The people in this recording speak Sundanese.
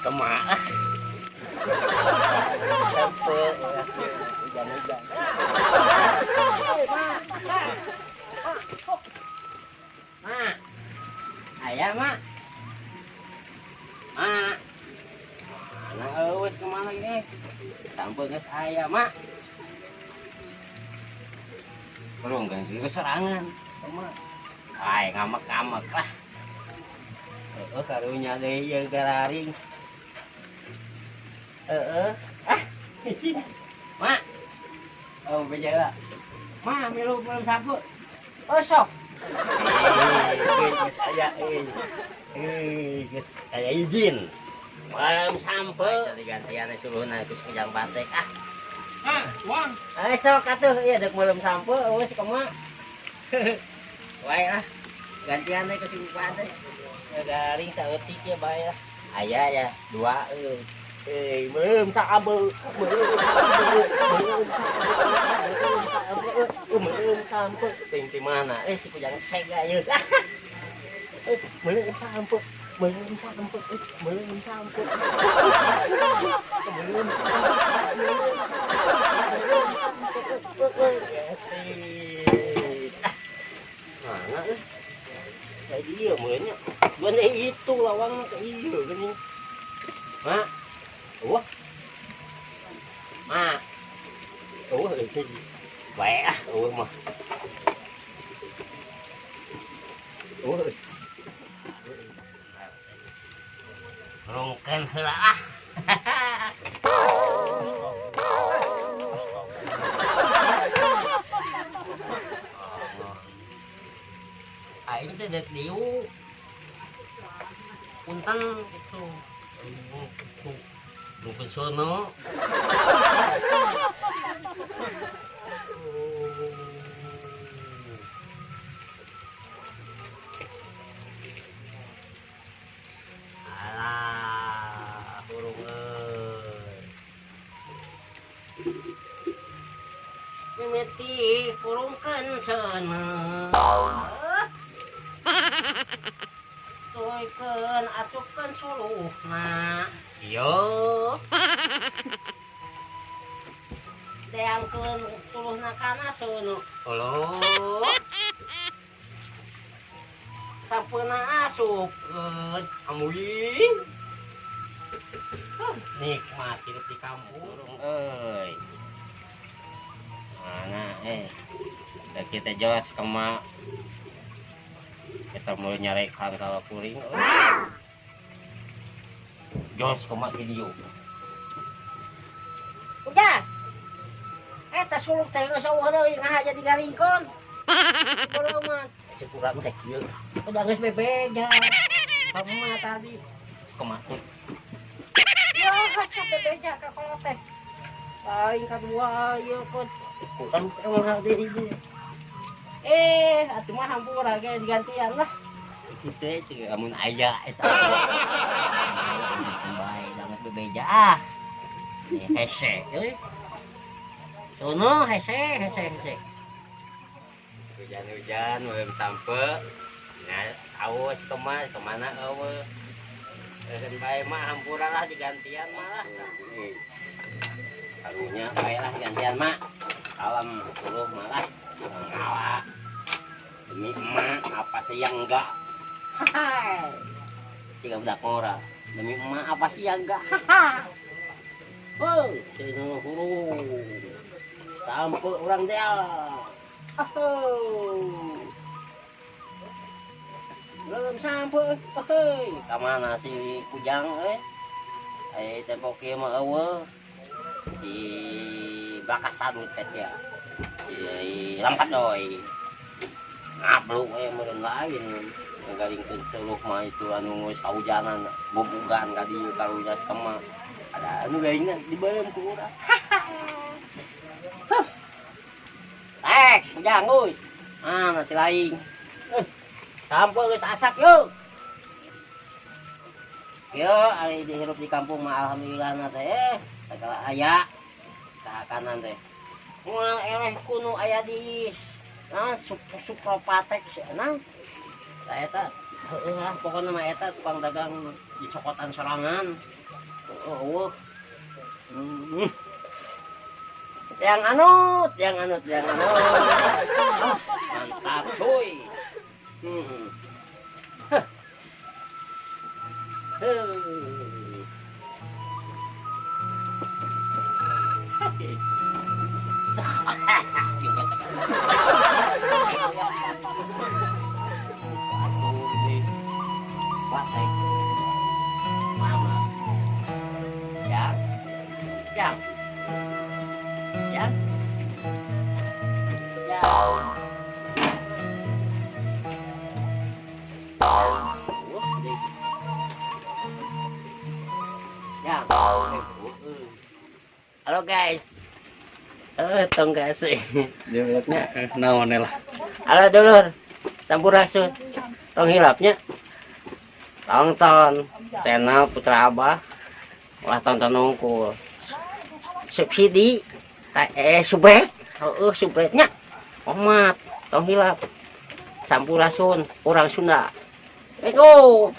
Kemana? Sampai hujan-hujan. Mak, ayah mak, mak, mana eueus kemana ini? Sampai geus aya mak. Belum kan sih serangan, mak. Ay ngamek-ngamek lah. Heeh, karunya deui ieu gararing. Heeh. Ah. Mak. Oh, beja. Mak, milu belum sapu. Oh, sok. Geus aya euy. Euy, geus aya izin. Malam sampe digantian suluhna geus kejang batek ah. Ah, uang. Eh, sok atuh ieu deuk meuleum sampe eueus kumaha. Wae lah. Gantian teh ke si bupati. Garing saeutik ya bae lah. Aya ya, dua euy. Euy, meuleum saambe, meuleum saambe, meuleum saambe, meuleum sampe. Ting di mana? Eh, si kujang sega ieu. Eh, meuleum sampe, meuleum sampe, meuleum sampe. Meuleum sampe, mana eh? Kayak dia meuleumnya. Gua itu lawang ke ieu geuning. Mak. Wah. Mak. Eueuh euy. Bae ah eueuh mah. Eueuh. Rungkeun heula ah. Aing teh deuk dieu. Punten kitu. Kitu. Rungkeun sono. Alah, hurung euy. Mimiti hurungkeun seuneu. Tuykeun asupkeun suluhna. Yo. Deangkeun suluhna kana seuneu. Oloh. Sampeuna asupkeun. Amuing. Nikmat hidup di kampung euy. Mana da kita jelas kema kita mau nyarekan kalau kuring euy. Jos kema video. Udah. Eta suluk teh geus eueuh deui ngaha jadi garingkeun. Beureum cek urang teh kieu. Udah geus bebeja. Kamu mah tadi kema teh. Ya, geus bebeja ka kolot teh. Paling kadua ieu keun. Kurang teh deui ieu. Eh, atuh mah hampura ge digantian lah. Kitu cek amun aya eta. Bae danget bebeja ah. Hese euy. Sono hese hese hese. Hujan-hujan meureum sampe. Nah, awas kemana kemana eueuh. Eureun bae mah hampura lah digantian mah lah. Karunya bae lah digantian mah. Kalem suluh malah ngawa. Demi emak apa sih yang enggak? Hai. Tiga budak ngora. Demi emak apa sih yang enggak? Haha. Heuh, sinu hurung. Sampe urang teh. Heuh. Belum sampe. Heuh, ka mana si kujang euy? Ai tempo kieu mah eueuh. Di bakasan teh sia. Di lampat doi. Ngablu we meureun lain. Ngagalingkeun suluh mah itu anu geus kahujanan, bubugan ka dieu karunya sakema. Ada anu garingna dibeuleum ku urang. Huh. Tek, kujang euy. Ah, masih lain. Sampe geus asak yeuh. Yo, ari dihirup di kampung mah alhamdulillah na teh sagala aya kanan teh. Moal eleh kuno aya di naon supropatek naon. Tah eta heueuh lah pokona mah eta tukang dagang Dicokotan sorangan. Oh. Yang anut, yang anut, yang anut. Oh, mantap, cuy. Hah. Huh. Mama. Yang. Yang. Yang. Yang. Yang. Halo guys. Eh, tong gak sih. Naon lah. Halo dulur. Sampurasun. Tong hilap nya. Tonton channel Putra Abah. Wah, tonton nungkul. Subsidi subret. Heeh, subretnya. Omat, tong hilap. Sampurasun, orang Sunda. Eko.